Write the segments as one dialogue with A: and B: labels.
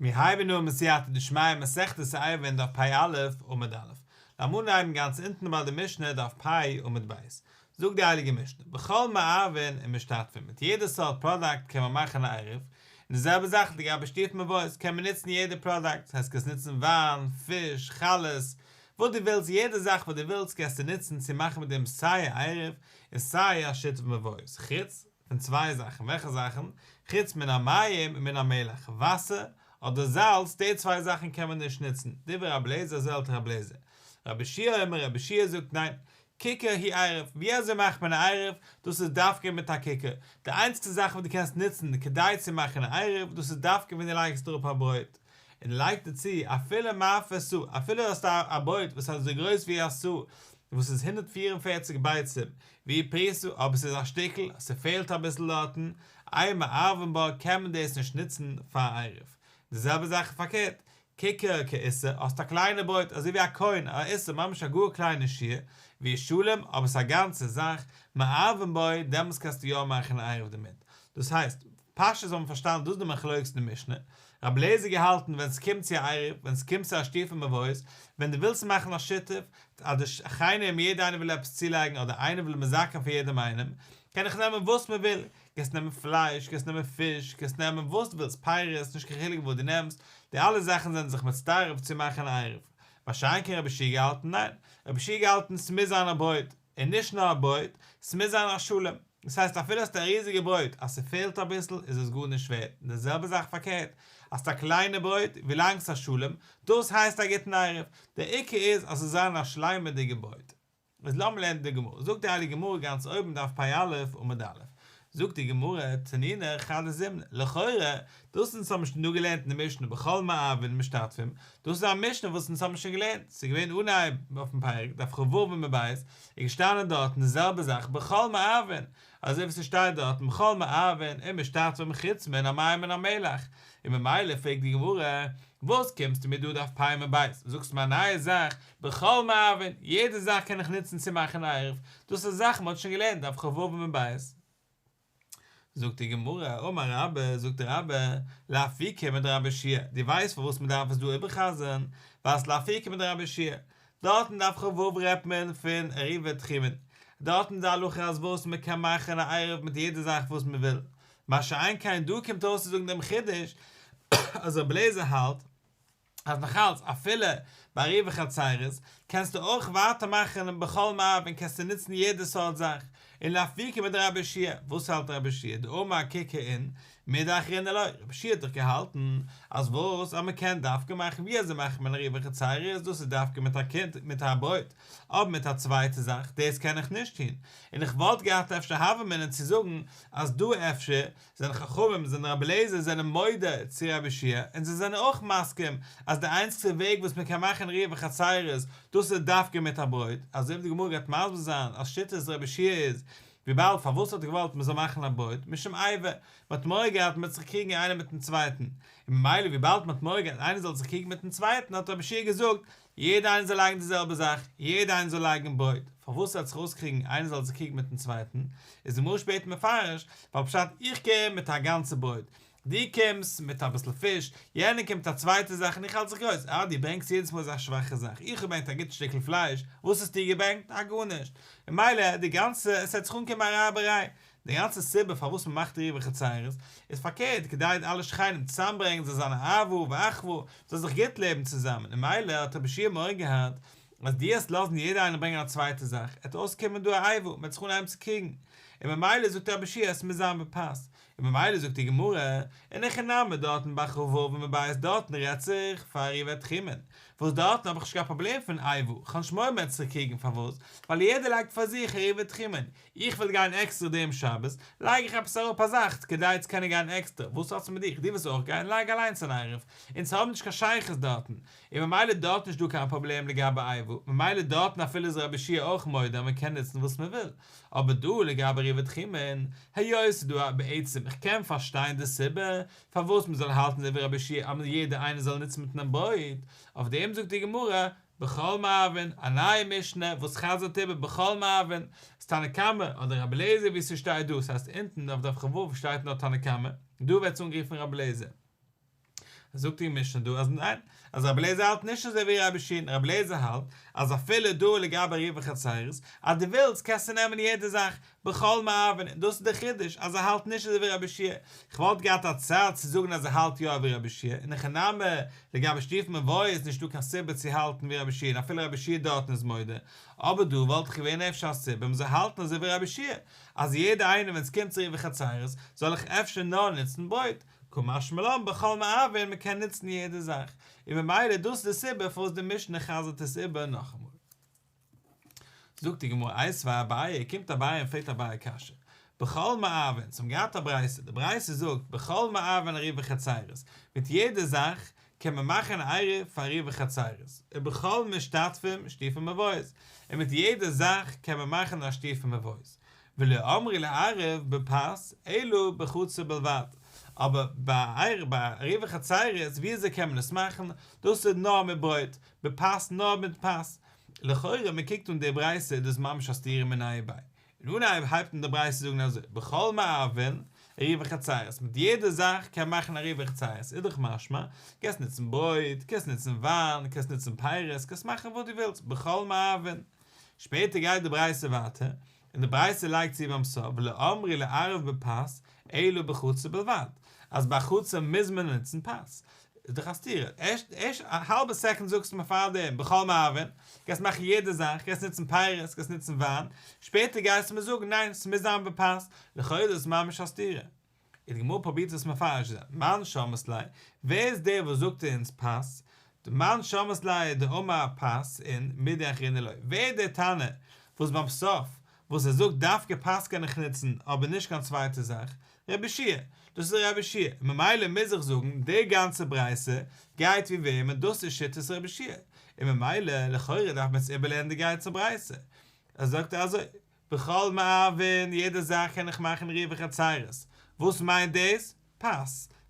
A: מיר הייבן אן בסייעתא דשמיא מסכת עירובין דף פ"א עמוד א'. לאמיר אנהייבן גאנץ אונטן ביי די משנה דף פ' עמוד ב'. זאגט די הייליגע משנה, בכל מערבין ומשתתפין, מיט יעדע סארט פראדאקט קען מען מאכן א עירוב, און די זעלבע זאך לגבי שיתופי מבואות קען מען נוצן יעדע פראדאקט, דאס הייסט קענסט נוצן וויין, פיש, חלות, וואס דו ווילסט, יעדע זאך וואס דו ווילסט קענסטו נוצן צו מאכן מיט דעם סיי א עירוב און סיי א שיתוף מבואות, חוץ פון צוויי זאכן, וועלכע זאכן? חוץ מן המים ומן המלח, וואסער אדער זאלץ, די צוויי זאכן קען מען נישט נוצן, דברי רבי אליעזר אזוי האלט רבי אליעזר. רבי יהושע אומר, רבי יהושע זאגט ניין, ככר הוא עירוב, ווי אזוי מאכט מען א עירוב? דאס איז דווקא מיט א ככר, די איינציגסטע זאך וואס דו קענסט נוצן כדי צו מאכן א עירוב, דאס איז דווקא ווען דו לייגסט אראפ א ברויט, און לייגט דערצו אפילו מאפה סאה, אפילו האסט א ברויט וואס איז אזוי גרויס ווי א סאה, וואס איז 144 ביצים, והיא פרוסה, אבער ס'איז א שטיקל, ס'פעלט אביסל דארטן, אין מערבין בה קען מען דאס נישט נוצן פאר עירוב. די זעלבע זאך פארקערט, ככר כעיסה, האסט א קליינע ברויט אזוי ווי א קוין, א עיסה, ממש א גאר קליינע שיעור, והיא שלם, אבער ס'איז א גאנצע זאך, מערבין בו, דעמאלטס קענסטו יא מאכן עירוב דערמיט. דאס הייסט, פשטות האט מען פארשטאנען דאס איז די מחלוקת אין די משנה, רבי אליעזר געהאלטן ווען ס'קומט צו א עירוב, ווען ס'קומט צו א שיתופי מבואות, ווען דו ווילסט מאכן א שיתוף, אז די שכנים יעדער איינער וויל עפעס צולייגן אדער איינער וויל מזכה פאר יעדעם איינעם, קען איך נעמען וואס מען וויל, קענסט נעמען פלייש, קענסט נעמען פיש, קענסט נעמען וואס דו ווילסט, פירות, נישט קיין חילוק וואס דו נעמסט, די אלע זאכן זענען זיך מצטרף צו מאכן א עירוב. מה שאין כן רבי יהושע געהאלטן ניין, רבי יהושע געהאלטן ס'מוז זיין א ברויט, און נישט נאר א ברויט, ס'מוז זיין א שלם. דאס הייסט אפילו האסטו א ריזיגע ברויט, אז ס'פעלט אביסל איז עס גארנישט ווערט, און די זעלבע זאך פארקערט, האסט א קליינע ברויט, ווילאנג ס'איז א שלם, דאס הייסט א גוטן עירוב, דער עיקר איז אז ס'זאל זיין א שלימות'דיגע ברויט. איז לאמיר לערנען די גמרא, זאגט די הייליגע גמרא גאנץ אויבן דף פ"א עמוד א', זאגט די גמרא, תנינא חדא זימנא, לכאורה, דאס אונז האבן שוין דא געלערנט אין די משנה בכל מערבין ומשתתפין, דאס איז א משנה וואס אונז האבן שוין געלערנט, ס'איז געווען אנהייב אויפן פרק, דף כ"ו עמוד ב', איז געשטאנען דארטן די זעלבע זאך בכל מערבין, אזוי ווי ס'שטייט דארטן בכל מערבין ומשתתפין חוץ מן המים ומן המלח, און ממילא פרעגט די גמרא, וואס קומסטו מיר דא דף פ' עמוד ב', זאגסט מיר א נייע זאך, בכל מערבין, יעדע זאך קען איך נוצן צו מאכן עירוב, דאס איז א זאך מ'האט שוין געלערנט דף כ"ו עמוד ב'. זאגט די גמרא, אמר רבה, זאגט רבה, לאפוקי מדרבי יהושע, דו ווייסט פארוואס מען דארף עס דא איבערחזר'ן, ווייל עס לאפוקי מדרבי יהושע, דארט אין דף כ"ו רעדט מען פון עירובי תחומין, דארט איז די הלכה אז וואס מען קען מאכן א עירוב מיט יעדע זאך וואס מען וויל, מה שאין כן דא קומט אויס צו זאגן דעם חידוש אז רבי אליעזר האלט אז נאכאלץ אפילו ביי עירובי חצירות קענסטו אויך ווייטער מאכן בכל מערבין קענסטו נוצן יעדע סארט זאך, און לאפוקי מדרבי יהושע, וואס האלט רבי יהושע דאמר ככר אין מידי אחרינא לא, רבי יהושע האט דאך געהאלטן אז וואס אז מען קען דווקא מאכן ווי אזוי מאכט מען עירובי חצירות דאס איז דווקא מיט א קינד מיט א ברויט אבער מיט א צווייטע זאך דאס קען איך נישט טון און איך וואלט געהאט אפשר הוה אמינא צו זאגן אז דא אפשר זענען חכמים, זענען רבי אליעזר זענען מודה צו רבי יהושע און זיי זענען אויך מסכים אז די איינציגסטע וועג וואס מען קען מאכן עירובי חצירות דאס איז דווקא מיט א ברויט, אזוי ווי די גמרא גייט מסביר זיין אז שיטת רבי יהושע איז וויבאלד פארוואס האט ער געוואלט מען זאל מאכן א ברויט משום איבה, מען האט מורא געהאט מען וועט זיך קריגן איינער מיטן צווייטן, און ממילא וויבאלד מען האט מורא געהאט איינער זאל זיך קריגן מיטן צווייטן האט רבי יהושע געזאגט יעדער איינער זאל לייגן די זעלבע זאך, יעדער איינער זאל לייגן ברויט, פארוואס ער האט זיך אויסקריגן איינער זאל זיך קריגן מיטן צווייטן, איז די גמרא שפעטער מפרש, ווייל פשט איך קום מיט א גאנצע ברויט, דו קומסט מיט אביסל פיש, יענער קומט מיט א צווייטע זאך און איך האלט זיך גרויס, אה דו ברענגסט יעדעס מאל אזא שוואכע זאך, איך האב געברענגט א גוט שטיקל פלייש, וואס האסטו געברענגט? אה גארנישט, און מילא די גאנצע, עס וועט זיך אנקומען א רייבעריי, די גאנצע סיבה פארוואס מען מאכט עירובי חצירות איז פארקערט כדי די אלע שכנים צוזאמברענגען זאל זיין אהבה ואחווה, זאל זיך גוט לעבן צוזאמען, און מילא האט רבי יהושע מורא געהאט אז דו וועסט לאזן יעדער איינער ברענגען א צווייטע זאך, עט אויסקומען דא א איבה, מען וועט זיך אנהייבן צו קריגן, און ממילא זאגט רבי יהושע עס מוז זיין בפת, און ממילא זאגט די גמרא, אין הכי נמי דארטן ביי כ"ו עמוד ב' דארטן רעדט זיך פאר עירובי תחומין, וואס דארטן האב איך נישט קיין פראבלעם פון איבה, כ'האב נישט מורא מען וועט זיך קריגן פארוואס? ווייל יעדער לייגט פאר זיך עירובי תחומין, איך וויל גיין עקסטער דעם שבת, לייג איך עפעס אראפ א זאך כדי צו קענען גיין עקסטער, וואס האטס מיט דיך, דו ווילסט אויך גיין, לייג אליינס אן עירוב, אונז האבן נישט קיין שייכות דארטן, און ממילא דארט נישט דא קיין פראבלעם לגבי איבה, ממילא דארטן אפילו איז רבי יהושע אויך מודה אז מען קען נוצן וואס מען וויל, אבער דא לגבי עירובי תחומין, היות ס'איז דא א בעצם איך קען פארשטיין די סיבה פארוואס מען זאל האלטן אזוי ווי רבי יהושע אז יעדער איינער זאל נוצן מיט דעם ברויט, אויף דעם זאגט די גמרא, בכל מערבין, א נייע משנה וואס חזר'ט איבער בכל מערבין, איז תנא קמא אדער רבי אליעזר ווי ס'שטייט דא, ס'הייסט אונטן אויף דף כ"ו שטייט נאר תנא קמא, דא ווערט עס אנגערופן רבי אליעזר. זאגט די משנה דא אז ניין, אז רבי אליעזר האלט נישט אזוי ווי רבי יהושע, רבי אליעזר האלט אז אפילו דא לגבי עירובי חצירות, אז דו ווילסט קענסטו נעמען יעדע זאך, בכל מערבין, און דאס איז דער חידוש אז ער האלט נישט אזוי ווי רבי יהושע, כ'וואלט געהאט א צד צו זאגן אז ער האלט יא ווי רבי יהושע, אין הכי נמי לגבי שיתופי מבואות איז נישטא קיין סיבה צו האלטן ווי רבי יהושע און אפילו רבי יהושע דארטן איז מודה, אבער דא וואלט איך געווען אפשר א סיבה מ'זאל האלטן אזוי ווי רבי יהושע, אז יעדער איינער ווען ס'קומט צו עירובי חצירות זאל איך אפשר נאר נוצן ברויט, קא משמע לן בכל מערבין מ'קען נוצן יעדע זאך, און ממילא דאס איז די סיבה פארוואס די משנה חזר'ט עס איבער נאכאמאל. זאגט די גמרא איתיביה אביי, קומט אביי און פרעגט אביי א קשיא, בכל מערבין, אונז האבן געהאט א ברייתא, די ברייתא זאגט בכל מערבין עירובי חצירות, מיט יעדע זאך קען מען מאכן א עירוב פאר עירובי חצירות, ובכל משתתפים שיתופי מבואות, און מיט יעדע זאך קען מען מאכן א שיתופי מבואות, ולא אמרו לערב בפת אלא בחצר בלבד, אבער ביי עירובי חצירות ווי אזוי קען מען עס מאכן, דאס איז נאר מיט ברויט, בפת נאר מיט פת, לכאורה מען קוקט אן די ברייתא איז דאס ממש א סתירה מיניה וביה, אין אנהייב הייבט אן די ברייתא זאגן אזוי בכל מערבין עירובי חצירות, מיט יעדע זאך קען מען מאכן עירובי חצירות, איז דאך משמע, קענסט נוצן ברויט, קענסט נוצן וויין, קענסט נוצן פירות, קענסט מאכן וואס דו ווילסט, בכל מערבין. שפעטער גייט די ברייתא ווייטער, און די ברייתא לייגט צו ביים סוף ולא אמרו לערב בפת אלא בחצר בלבד, אז ביי חצר מוז מען נוצן פת. איז דאך א סתירה, ערשט ערשט א האלבע סעקאנד זאגסטו מיר פארדעם בכל מערבין, קענסט מאכן יעדע זאך, קענסט נוצן פירות, קענסט נוצן וויין, שפעטער גייסטו מיר זאגן ניין ס'מוז זיין בפת, לכאורה איז דאס ממש א סתירה. און די גמרא פרובירט עס מפרש זיין, מאן שמעת ליה, ווער איז דער וואס זאגט אונז פת, דמאן שמעת ליה דאמר פת אין מידי אחרינא לא, ווער איז דער תנא וואס ביים סוף וואס ער זאגט דווקא פת קען איך נוצן אבער נישט קיין צווייטע זאך, רבי יהושע, דאס איז רבי יהושע, און ממילא מוז איך זאגן די גאנצע ברייתא גייט ווי וועמען דאס איז שיטת רבי יהושע, און ממילא לכאורה דארף מען עס איבערלערנען די גאנצע ברייתא, ער זאגט אזוי, בכל מערבין, יעדע זאך קען איך מאכן עירובי חצירות, וואס מיינט דאס? פת,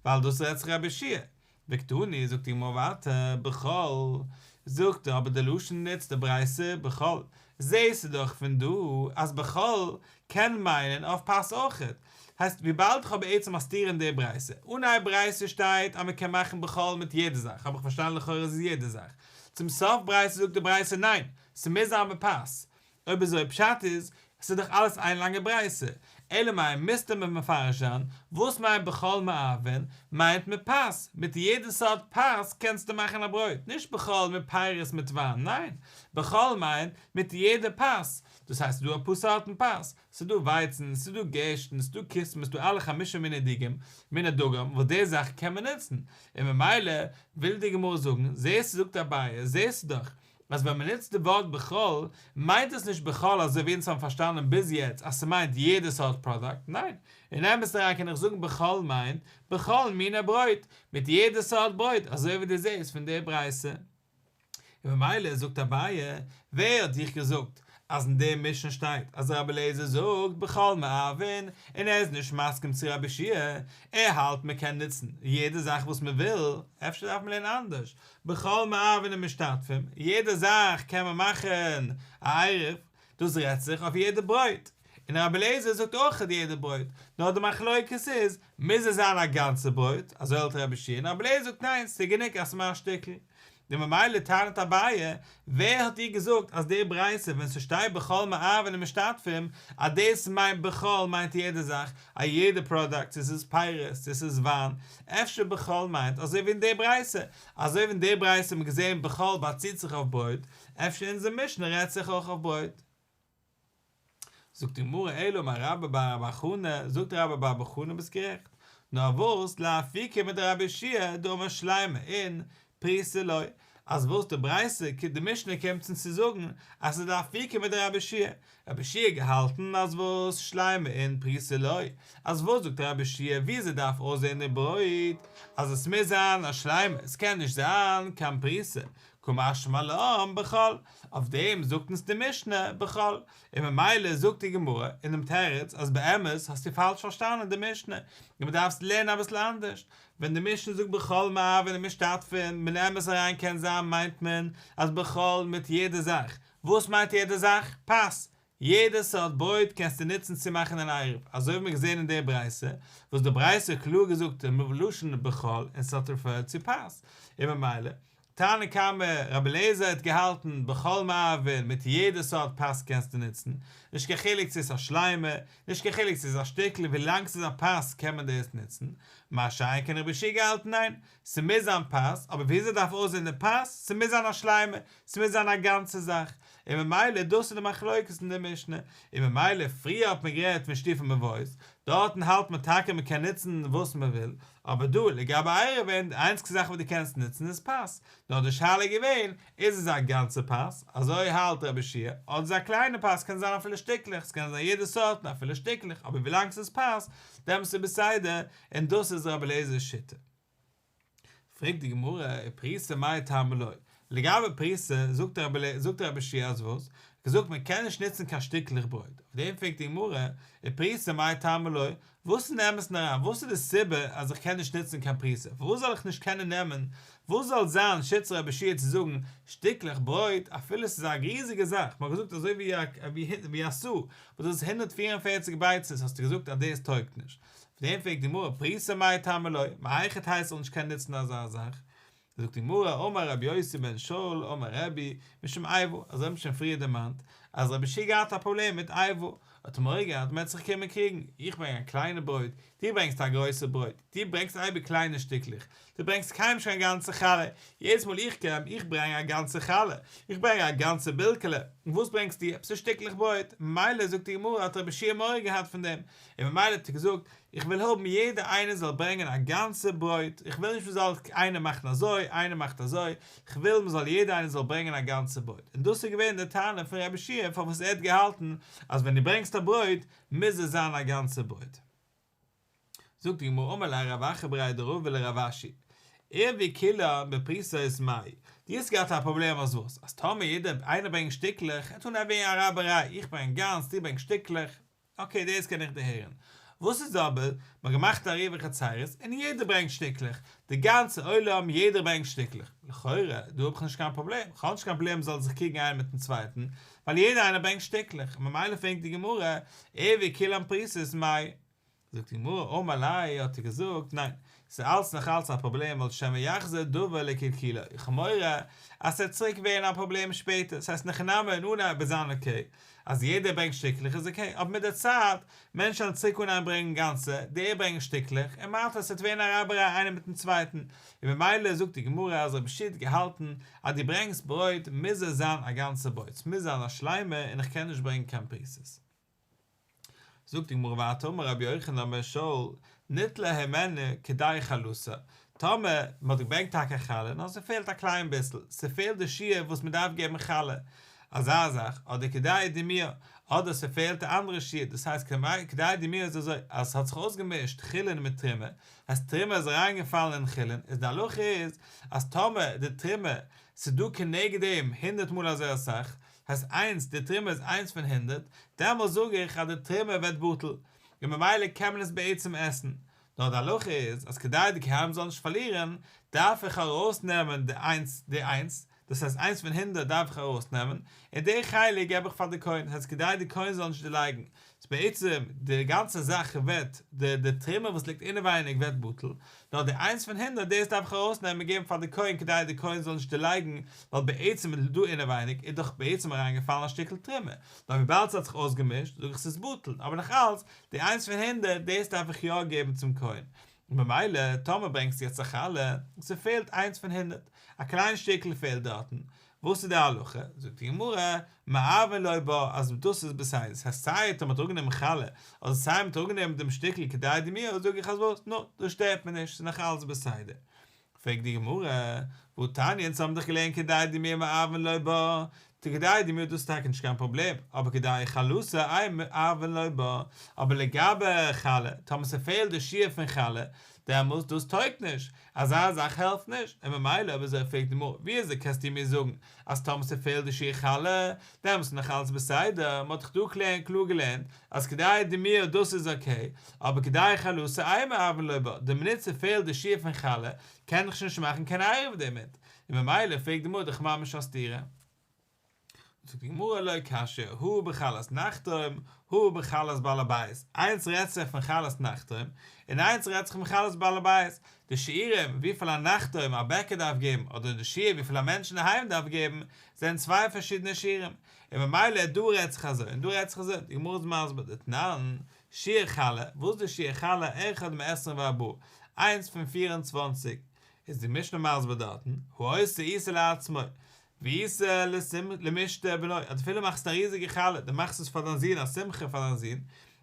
A: ווייל דאס רעדט זיך רבי יהושע וקתני, זאגט די גמרא ווייטער, בכל, זאגט ער אבער די לשון נוצט די ברייתא בכל, זעהסטו דאך פון דא אז בכל קען מיינען אויף פת אויכעט, הייסט וויבאלד איך האב בעצם א סתירה אין די ברייתא, אנהייב ברייתא שטייט אז מען קען מאכן בכל מיט יעדע זאך, האב איך פארשטאנען לכאורה איז עס יעדע זאך, צום סוף ברייתא זאגט די ברייתא ניין, ס'מוז זיין בפת, אויב אזוי פשט איז, עס איז דאך אלעס איין לאנגע ברייתא, אלא מאי מוזטו מיר מפרש זיין, וואס מיינט בכל מערבין, מיינט מיט פת, מיט יעדע סארט פת קענסטו מאכן א ברויט, נישט בכל מיט פירות מיט וויין, ניין, בכל מיינט מיט יעדע פת, דאס הייסט ס'איז דא אפאר סארטן פת, ס'איז דא ווייצן, ס'איז דא גערשטן, ס'איז דא כיסים, ס'איז דא אלע חמשה מיני דיגים, מיני דגן, וואס די זאכן קען מען נוצן, און ממילא וויל די גמרא זאגן, זעסטו זאגט אביי, זעסטו דאך אז ווען מ'נוצט די ווארט בכל, מיינט עס נישט בכל אזוי ווי אונז האבן פארשטאנען ביז יעצט אז ס'מיינט יעדע סארט פראדאקט, ניין, אין אמת אריין קען איך זאגן בכל מיינט בכל מיני ברויט, מיט יעדע סארט ברויט, אזוי ווי דו זעסט פון די ברייתא. און ממילא זאגט אביי, ווער האט דיך געזאגט אז אין די משנה שטייט אז רבי אליעזר זאגט בכל מערבין און ער איז נישט מסכים צו רבי יהושע, ער האלט מ'קען נוצן יעדע זאך וואס מ'וויל, אפשר דארף מען לערנען אנדערש, בכל מערבין ומשתתפים, יעדע זאך קען מען מאכן א עירוב, דאס רעדט זיך אויף יעדע ברויט, און רבי אליעזר זאגט אויך יעדע ברויט, נאר די מחלוקת איז, מוז עס זיין א גאנצע ברויט, אזוי האלט רבי יהושע, און רבי אליעזר זאגט ניין, ס'איז גענוג אז ס'מאכט א שטיקל. און ממילא טענה'ט אביי, ווער האט דיר געזאגט אז די ברייתא ווען ס'שטייט בכל מערבין ומשתתפים, אז דאס מיינט בכל מיינט יעדע זאך, א יעדע פראדאקט, צו ס'איז פירות, צו ס'איז וויין, אפשר בכל מיינט אזוי ווי אין די ברייתא, אזוי ווי אין די ברייתא האט מען געזען בכל באציט זיך אויף ברויט, אפשר אונזער משנה רעדט זיך אויך אויף ברויט. זאגט די גמרא אלא אמר רבה בר בר חנה, זאגט רבה בר בר חנה ביסט גערעכט, נאר וואס לאפוקי מדרבי יהושע דאמר שלימה אין פרוסה לא, אז וואס די ברייתא די משנה קומט אונז צו זאגן אז ס'איז לאפוקי מדרבי יהושע, רבי יהושע האט געהאלטן אז וואס שלימה אין פרוסה לא, אז וואס זאגט רבי יהושע וויאזוי דארף אויסזען די ברויט, אז עס מוז זיין א שלימה עס קען נישט זיין קיין פרוסה, קא משמע לן בכל, אויף דעם זאגט אונז די משנה בכל, און ממילא זאגט די גמרא אין דעם תירוץ אז באמת האסטו פאלש פארשטאנען די משנה, און מען דארף עס לערנען אביסל אנדערש, ווען די משנה זאגט בכל מערבין ומשתתפין, אין אמת אריין קען זיין מיינט מען אז בכל מיט יעדע זאך, וואס מיינט יעדע זאך? פת! יעדע סארט ברויט קענסטו נוצן צו מאכן אן עירוב, אזוי ווי מ'האט געזען אין די ברייתא, וואס די ברייתא האט קלאר געזאגט דעם לשון בכל און ס'האט רעפערט צו פת, און ממילא, תנא קמא, רבי אליעזר האט געהאלטן בכל מערבין מיט יעדע סארט פת קענסטו נוצן, נישט קיין חילוק צו ס'איז א שלימה, נישט קיין חילוק צו ס'איז א שטיקל ווילאנג ס'איז א פת קען מען דאס נוצן, מה שאין כן רבי יהושע געהאלטן ניין, ס'מוז זיין פת, אבער וויאזוי דארף אויסזען די פת? ס'מוז זיין א שלימה, ס'מוז זיין א גאנצע זאך, און ממילא דאס איז די מחלוקת אין די משנה, און ממילא פריער האט מען גערעדט פון שיתופי מבואות, דארטן האלט מען טאקע מען קען נוצן וואס מען וויל, אבער דא לגבי עירובין די איינציגסטע זאך וואס דו קענסט נוצן איז פת, נאר די שאלה איז געווען איז עס א גאנצע פת, אזוי האלט רבי יהושע, אדער איז א קליינע פת קען זיין אפילו שטיקלעך, ס'קען זיין יעדע סארט און אפילו שטיקלעך, אבער ווילאנג ס'איז פת דעמאלטס איז בסדר, און דאס איז רבי אליעזר'ס שיטה. פרעגט די גמרא, ופרוסה מאי טעמא לא? לגבי פרוסה, זאגט רבי זאגט רבי יהושע אז וואס? געזאגט מען קען נישט נוצן קיין שטיקלעך ברויט, אויף דעם פרעגט די גמרא, ופרוסה מאי טעמא לא? וואס איז אין אמת'ן אריין, וואס איז די סיבה אז איך קען נישט נוצן קיין פרוסה, פארוואס זאל איך נישט קענען נעמען, וואס זאל זיין שיטת רבי יהושע צו זאגן שטיקלעך ברויט אפילו עס איז א ריזיגע זאך, מען האט געזאגט אזוי ווי א סאה, וואס דאס איז 144 ביצות האסטו געזאגט אז דאס טויגט נישט, אויף דעם פרעגט די גמרא פרוסה מאי טעמא לא, מהיכי תיתי זאל נישט קענען נוצן אזא זאך? זאגט די גמרא אמר רבי יוסי בן שאול אמר רבי משום איבה, אזוי האבן שוין פריער דערמאנט אז רבי יהושע געהאט א פראבלעם מיט איבה, האט ער מורא געהאט מען וועט זיך קומען קריגן, איך ברענג א קליינע ברויט, דו ברענגסט א גרויסע ברויט, דו ברענגסט אייביג קליינע שטיקלעך, דו ברענגסט קיינמאל נישט קיין גאנצע חלה, יעדעס מאל איך קום, איך ברענג א גאנצע חלה, איך ברענג א גאנצע בילקעלע, און וואס ברענגסטו, עפעס שטיקלעך ברויט, ממילא זאגט די גמרא האט רבי יהושע מורא געהאט פון דעם, און ממילא האט ער געזאגט, איך וויל האבן יעדער איינער זאל ברענגען א גאנצע ברויט, איך וויל נישט מען זאל איינער מאכט אזוי איינער מאכט אזוי, איך וויל מען זאל יעדער איינער זאל ברענגען א גאנצע ברויט, און דאס איז געווען די טענה פון רבי יהושע פארוואס ער האט געהאלטן אז ווען דו ברענגסט א ברויט מוז עס זיין א גאנצע ברויט. זאגט די גמרא אמר ליה רב אחא בריה דרבא לרב אשי, עירבו כולן בפרוסות מאי, דו האסט געהאט א פראבלעם אז וואס? אז טאמער יעדער איינער ברענגט שטיקלעך, וועט אנהייבן ווערן א רייבעריי, איך ברענג גאנץ, דו ברענגסט שטיקלעך, okay דאס קען איך דערהערן. וואס איז אבער, מ'האט געמאכט א עירובי חצירות און יעדער ברענגט שטיקלעך, די גאנצע עולם יעדער ברענגט שטיקלעך, לכאורה דא האב איך נישט קיין פראבלעם, כ'האב נישט קיין פראבלעם מ'זאל זיך קריגן איינער מיטן צווייטן, ווייל יעדער איינער ברענגט שטיקלעך, ממילא פרעגט די גמרא, עירבו כולן פרוסות מאי? זאגט די גמרא, אמר ליה האט ער געזאגט, ניין, ס'איז אלץ נאך אלץ א פראבלעם ווייל שמא יחזור דבר לקלקולו, איך האב מורא אז ס'וועט צוריק ווערן א פראבלעם שפעטער, ס'הייסט אין הכי נמי אין אנהייב וועט זיין okay, אז יעדער ברענגט שטיקלעך איז okay, אבער מיט די צייט, מענטשן וועלן צוריק אנהייבן ברענגען גאנצע, דער ברענגט שטיקלעך, און ווייטער ס'וועט ווערן א רייבעריי איינער מיטן צווייטן, און ממילא זאגט די גמרא אז רבי יהושע האט געהאלטן אז דו ברענגסט ברויט מוז עס זיין א גאנצע ברויט, ס'מוז זיין א שלימה און איך קען נישט ברענגען קיין פרוסות. זאגט די גמרא ווייטער אמר רבי יוחנן בן שאול ניטלה הימנה כדי חלתה, טאמער מען האט געברענגט טאקע חלה נאר ס'פעלט א קליין ביסל, ס'פעלט די שיעור וואס מען דארף געבן חלה, אזא זאך, אדער כדי דימוע, אדער ס'פעלט א אנדערע שיעור, דאס הייסט כדי דימוע איז אזוי אז ס'האט זיך אויסגעמישט חולין מיט תרומה, הייסט תרומה איז אריינגעפאלן אין חולין, איז די הלכה איז אז טאמער די תרומה ס'דא כנגד דעם הונדערט מאל אזוי אסאך, הייסט איינס, די תרומה איז איינס פון הונדערט, דעמאלס זאג איך אז די תרומה ווערט בטל, און ממילא קען מען עס בעצם עסן. נאר די הלכה איז אז כדי די כהנים זאלן נישט פארלירן, דארף איך ארויסנעמען די איינס, די איינס, דאס הייסט איינס פון הונדערט דארף איך ארויסנעמען, און די חלק געב איך פאר די כהן, דאס הייסט כדי די כהן זאל נישט דערלייגן, איז בעצם די גאנצע זאך ווערט, די די תרומה וואס ליגט אינעווייניג ווערט בטל, נאר די איינס פון הונדערט דאס דארף איך ארויסנעמען און געבן פאר די כהן כדי די כהן זאל נישט דערלייגן, ווייל בעצם איז דא אינעווייניג איז דאך בעצם אריינגעפאלן א שטיקל תרומה, נאר וויבאלד ס'האט זיך אויסגעמישט זאג איך ס'איז בטל, אבער נאך אלץ, די איינס פון הונדערט דאס דארף איך יא געבן צום כהן, און ממילא טאמער ברענגסטו יעצט א חלה, ס'פעלט איינס פון הונדערט, א קליין שטיקל פעלט דארטן, וואס איז די הלכה? זאגט די גמרא, מערבין לו בה, אז דאס איז בסדר, ס'הייסט סיי אויב מ'האט אראפגענומען חלה, אדער סיי מ'האט אראפגענומען דעם שטיקל כדי דימוע, זאג איך אז וואס? נו, דאס שטערט מיר נישט, ס'איז נאך אלץ בסדר. פרעגט די גמרא, והתניא, אונז האבן דאך געלערנט כדי דימוע מערבין לו בה, כדי דימוע דאס איז טאקע נישט קיין פראבלעם, אבער כדי חלתה אין מערבין לו בה, אבער לגבי חלה, טאמער ס'פעלט די שיעור פון חלה, דעמאלס דאס טויגט נישט, אזא זאך העלפט נישט, און ממילא אויב אזוי פרעגט די גמרא, ווי אזוי קענסטו מיר זאגן אז טאמער ס'פעלט די שיעור חלה, דעמאלס איז נאך אלץ בסדר, מ'האט דאך דא קלאר געלערנט אז כדי דימוע דאס איז okay, אבער כדי חלתה אין מערבין לו בה, די מינוט ס'פעלט די שיעור פון חלה, קען איך שוין נישט מאכן קיין עירוב דערמיט, און ממילא פרעגט די גמרא דאך ממש א סתירה. זאגט די גמרא לא קשיא, הא בחלת נחתום, הא בחלת בעל הבית, איינס רעדט זיך פון חלת נחתום, און איינס רעדט זיך פון חלת בעל הבית, די שיעורים וויפיל א נחתום א בעקער דארף געבן אדער די שיעור וויפיל א מענטש אינדערהיים דארף געבן, זענען צוויי פארשידענע שיעורים, און ממילא דא רעדט זיך אזוי און דא רעדט זיך אזוי, די גמרא איז מסביר דתנן, שיעור חלה, וואס איז די שיעור חלה, אחד מעשרים וארבעה, איינס פון פיר און צוואנציג, איז די משנה מסביר דארטן, העושה עיסה לעצמו, ועיסה למשתה בנו, אז אפילו מאכסט א ריזיגע חלה, דו מאכסט עס פאר דיין זון, א שמחה פאר דיין זון,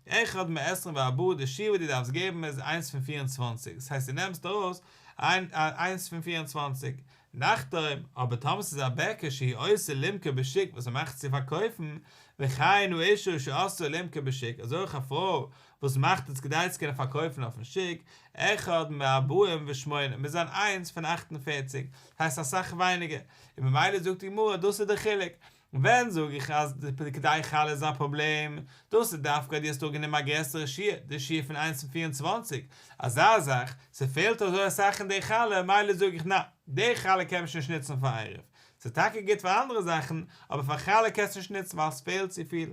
A: אחד מעשרים וארבעה, די שיעור וואס דו דארפסט געבן איז איינס פון פיר און צוואנציג, דאס הייסט דו נעמסט ארויס איינס פון פיר און צוואנציג, נחתום, אבער טאמער ס'איז א בעקער שהוא עושה למכור בשוק וואס ער מאכט צו פארקויפן, וכן האשה שעושה למכור בשוק, אזוי אויך א פרוי וואס מאכט עס כדי צו קענען פארקויפן אויפן שוק, אחד מארבעים ושמונה, מוז זיין איינס פון אכט און פערציג, הייסט אסאך ווייניגער, און ממילא זאגט די גמרא דאס איז די חילוק, ווען זאג איך אז די כדי חלה איז א פראבלעם, דאס איז דווקא אז דו האסט אנגענומען א גרעסערע שיעור, די שיעור פון איינס פון פיר און צוואנציג, אזא זאך, ס'פעלט אזוי אסאך אין די חלה, מילא זאג איך נא, די חלה קען מען שוין נישט נוצן פאר עירוב, ס'איז טאקע גוט פאר אנדערע זאכן, אבער פאר חלה קענסטו נישט נוצן ווייל ס'פעלט צופיל,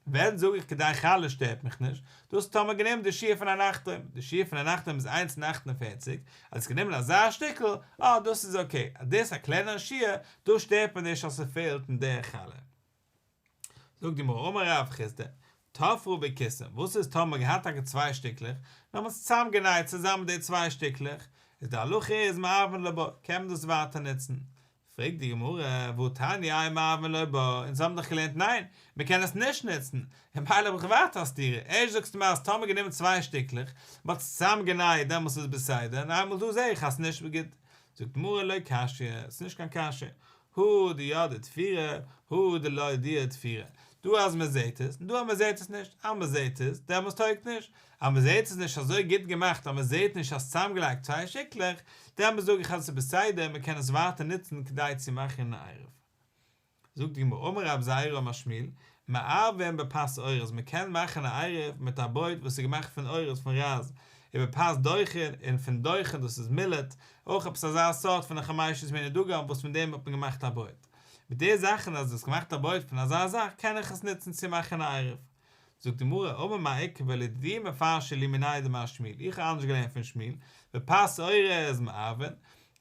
A: ווען זאג איך כדי חלה שטערט מיך נישט, דאס טאמער גענומען די שיעור פון א נחתום, די שיעור פון א נחתום איז איינס און אכט און פערציג, אז האסט גענומען אזא שטיקל, אה דאס איז אקעי, אז דאס א קלענערע שיעור, דאס שטערט מיר נישט אז ס'פעלט אין די חלה. זאגט די גמרא אמר רב חסדא, תפרה בקיסם, וואס איז טאמער געהאט טאקע צוויי שטיקלעך, נאר מ'האט עס צוזאמגענייט צוזאמען די צוויי שטיקלעך, איז די הלכה איז מערבין לו בה, קען מען דאס ווייטער נוצן, פרעגט די גמרא, והתניא אין מערבין לו בה, אונז האבן דאך געלערנט ניין, מען קען עס נישט נוצן, און ממילא האב איך ווייטער א סתירה, ערשט זאגסטו מיר אז טאמער גענומען צוויי שטיקלעך, מען האט עס צוזאם גענייט דעמאלס איז בסדר, און איינמאל דא זעה איך אז ס'נישט גוט, זאגט די גמרא לא קשיא, ס'איז נישט קיין קשיא, הא דידעי תפירה, הא דלא ידיעי תפירה, דא אז מען זעט עס, און דא אז מען זעט עס נישט, אז מען זעט עס, דעמאלס טויגט נישט, אז מען זעט עס נישט אזוי גוט געמאכט אז מען זעט נישט אז צוזאמגעלייגט צוויי שטיקלעך, דעמאלס זאג איך אז עס איז בסדר מען קען עס ווייטער נוצן כדי צו מאכן אן עירוב. זאגט די גמרא אמר רב זירא אמר שמואל, מערבין בפת אורז מען קען מאכן א עירוב מיט א ברויט וואס איז געמאכט פון אורז פון רייז, ובפת דוחן און פון דוחן דאס איז מילעט, אויך עפעס אזא סארט פון די חמשת מיני דגן וואס פון דעם האט מען געמאכט א ברויט. מיט די זאכן אז דו האסט געמאכט א ברויט פון אזא זאך קען איך עס נוצן צו מאכן א עירוב. זאגט די גמרא, אמר מר עוקבא לדידי מפרשא לי מיניה דמר שמואל, איך האב אנדערש געלערנט פון שמואל, בפת אורז מערבין,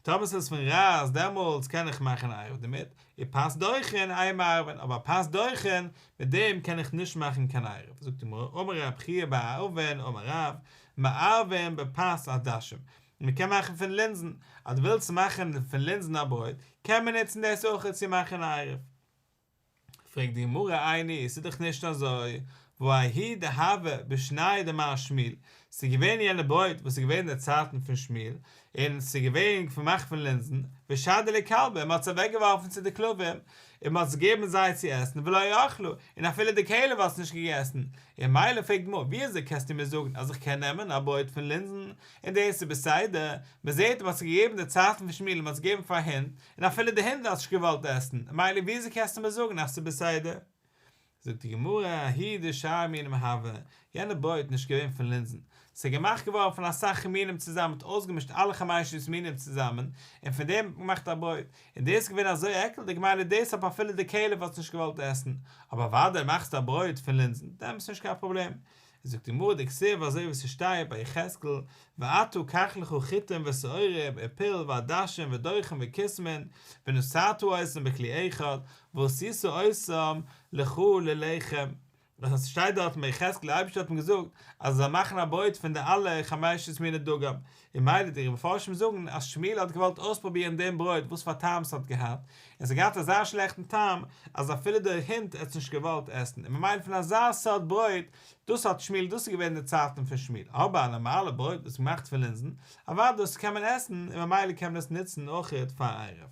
A: טאמער ס'איז פון רייז דעמאלטס קען איך מאכן א עירוב דערמיט, ופת דוחן אין מערבין, אבער פת דוחן, מיט דעם קען איך נישט מאכן קיין עירוב, זאגט די גמרא, אמר רב חייא בר אבין אמר רב, מערבין בפת עדשים, מען קען מאכן פון לינזן, אז דו ווילסט מאכן פון לינזן א ברויט, קען מען נוצן דאס אויך צו מאכן א עירוב. פרעגט די גמרא איני, ס'איז דאך נישט אזוי, והא ההיא דהוה בשנייה דמר שמואל, ס'איז געווען יענע ברויט וואס איז געווען אין די צייטן פון שמואל, און ס'איז געווען געמאכט פון לינזן, ושדיוה לכלבי, און מ'האט עס אוועקגעווארפן צו די כלבים, און מ'האט עס געגעבן זיי צו עסן, ולא אכלה, און אפילו די כלב האט עס נישט געגעסן, און ממילא פרעגט די גמרא, ווי אזוי קענסטו מיר זאגן אז איך קען נעמען א ברויט פון לינזן, און דאס איז בסדר, מ'זעט מ'האט עס געגעבן די צייטן פון שמואל און מ'האט עס געגעבן פאר הינט, און אפילו די הינט האט נישט געוואלט עסן, מילא וויאזוי קענסטו מיר זאגן אז ס'איז בסדר? זאגט די גמרא, ההיא דשאר מינים הוה, יענע ברויט נישט געווען פון לינזן, ס'איז געמאכט געווארן פון אסאך מינים צוזאמען, מ'האט אויסגעמישט אלע חמשת מינים צוזאמען, און פון דעם האט מען געמאכט א ברויט, און דאס איז געווען אזוי עקלדיג, מילא דאס האט אפילו די כלב האט נישט געוואלט עסן, אבער אוודאי מאכסטו א ברויט פון לינזן, דעמאלטס איז נישט קיין פראבלעם. זאגט די גמרא דכתיב אזוי ווי ס'שטייט ביי יחזקאל ואתה קח לך חיטים ושעורים ופול ועדשים ודוחן וכסמין ונתתה אותם בכלי אחד ועשית אותם לך ללחם דאס הייסט ס'שטייט דארט ביי יחזקאל די אייבערשטער האט אים געזאגט אז ער זאל מאכן א ברויט פון די אלע חמשת מיני דגן און מילא די מפרשים זאגן אז שמואל האט געוואלט אויספרובירן דעם ברויט וואס פאר טעם ס'האט געהאט, און ס'האט געהאט אזא שלעכטן טעם אז אפילו דער הונט האט עס נישט געוואלט עסן, און ממילא פון אזא סארט ברויט, דאס האט שמואל, דאס איז געווען די צייטן פון שמואל, אבער א נארמאלע ברויט וואס איז געמאכט פון לינזן, אוודאי דאס קען מען עסן, און ממילא קען מען עס נוצן אויכעט פאר עירוב.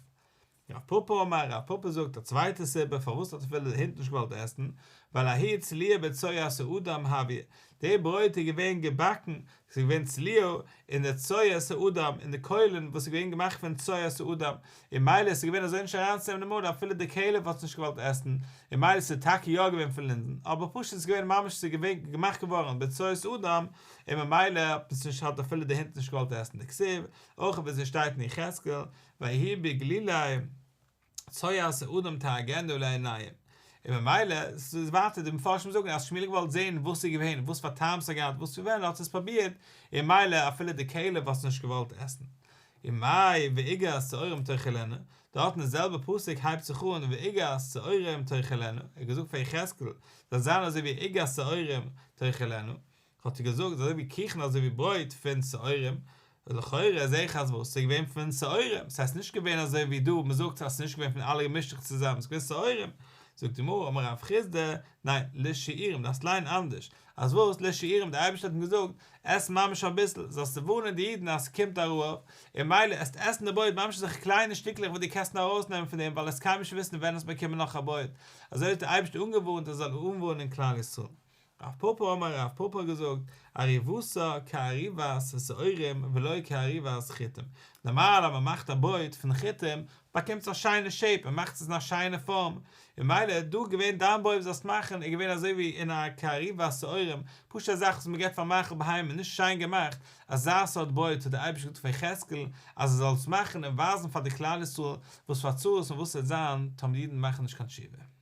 A: רב פפא אמר, רב פפא זאגט א צווייטע סיבה פארוואס האט אפילו די הונט נישט געוואלט עסן, ווייל ההיא צלויה בצואת האדם הויא, די ברויט איז געווען געבאקן, ס'איז געווען צלויה אין די צואת האדם, אין די קוילן וואס איז געווען געמאכט פון צואת האדם, און מילא עס איז געווען אזוי נישט אריינצונעמען אין מויל אפילו די כלב האט עס נישט געוואלט עסן, און מילא ס'איז טאקע יא געווען פון לינזן, אבער פשוט ס'איז געווען ממש ס'איז געווען געמאכט געווארן בצואת אדם, און ממילא האט עס נישט האט אפילו די הונט נישט געוואלט עסן, דכתיב, אויך ווי ס'שטייט אין יחזקאל, ויהי בגלולי צואת האדם תהגין לעיניהם. און ממילא, ס'איז ווייטער די מפרשים זאגן אז שמואל האט געוואלט זען וואס איז געווען, וואס פאר טעם ס'האט געהאט, וואס פון ווען האט עס פרובירט, און ממילא אפילו די כלב האט עס נישט געוואלט עסן. ומאי ועוגת שעורים תאכלנה, דארט אין די זעלבע פסוק הייבט זיך אן ועוגת שעורים תאכלנה, ער האט געזאגט פאר יחזקאל, זאל זיין אזוי ווי עוגת שעורים תאכלנה, האט ער געזאגט אזוי ווי קיכן אזוי ווי ברויט פון שעורים, לכאורה זעה איך אז וואס ס'איז געווען פון שעורים, ס'הייסט נישט געווען אזוי ווי דא מ'זאגט אז ס'איז נישט געווען פון אלע געמישט זיך צוזאמען, ס'איז געווען שעורים, זאגט די גמרא אמר רב חסדא, ניין, לשיעורים, דארפסט ליינען אנדערש, אז וואס, לשיעורים, דער אייבערשטער האט אים געזאגט, עס ממש אביסל, זאלסטו ווארענען די אידן אז ס'קומט א רעב, און ממילא עסט עסן די ברויט ממש אזעלכע קליינע שטיקלעך וואס דו קענסט נאר ארויסנעמען פון דעם ווייל עסט קיינמאל נישט וויסן ווען עסט באקומען נאך א ברויט, אזוי האט דער אייבערשטער אנגעווארנט ער זאל אנווארענען כלל ישראל. רב פפא אמר רב פפא האט געזאגט, עריבתה כעריבת שעורים ולא כעריבת חיטים, נארמאל אז מען מאכט א ברויט פון חיטים באקומט עס א שיינע שעיפ, מען מאכט עס אין א שיינע פארם, און ממילא דא געווען דיין ברויט וואס זאלסט מאכן איז געווען אזוי ווי אין א כעריבת שעורים, פשוט א זאך וואס מען געבט פאר מאכל בהמה, נישט שיין געמאכט, אזא סארט ברויט האט דער אייבערשטער געזאגט פאר יחזקאל אז ער זאל עס מאכן און ווייזן פאר די כלל ישראל וואס פאר צרות און וואס עס וועט זיין טאמער די אידן מאכן נישט קיין תשובה.